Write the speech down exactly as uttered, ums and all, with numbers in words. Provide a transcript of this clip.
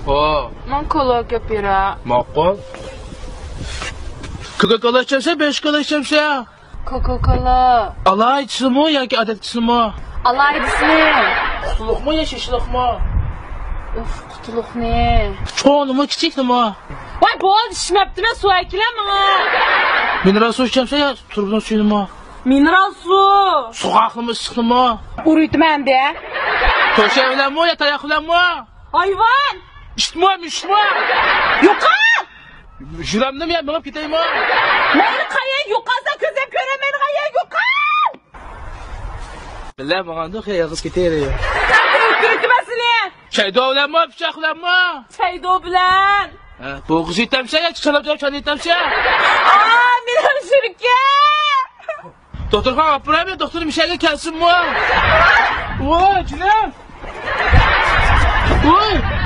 ھو. ماڭا كولا ئەكەپ بېرە. ماقۇل. كوكا كولا ئىچەمسەن، بېشى كولا ئىچەمسەن؟ كوكا كولا. ئالاھىدىسىمۇ ياكى ئادەتتىسىمۇ؟ ئالاھىدىسىنى. قۇتىلىقمۇ يا شېشىلىقمۇ؟ ئۇف، قۇتىلىقنى. چوڭىمۇ، كىچىكىمۇ؟ ۋاي، بولدى، ئىچمەپتىمەن، سۇ ئەكىلە ماڭا. مىنېرال سۇ ئىچەمسەن يا تۇرۇبىنىڭ سۈيىنىمۇ؟ مىنېرال سۇ. سوغۇقلۇقمۇ، ئىسسىقلىقمۇ؟ ئۇرۇۋېتىمەن دە. تۆشەك بىلەنمۇ يا تاياق بىلەنمۇ؟ ھايۋان! ئىتمۇ، مۈشۈكمۇ؟ يوقال! يۈرەمدىمۇ يا مېڭىپ كېتەيمۇ؟ مەيلى، قايەرگە يوقالسا، كۆزۈم كۆرەلمەيدىغان يەرگە يوقال! بىللە ماڭامدۇق يا، يالغۇز كېتەيلى. ئۆلتۈرۈۋېتىمەن سېنى! شەيدو بىلەنمۇ، پىچاق بىلەنمۇ؟ شەيدو بىلەن. ھە، بوغۇز يېتەمسەن يا چىقىرىپ چاي يېتەمسەن؟ ئا، مېنىڭ شىركەم! دوختۇرخانىغا ئاپىرايمۇ، دوختۇر مۇشۇ يەرگە كەلسۇنمۇ؟ ۋاي، جېنىم! ۋاي!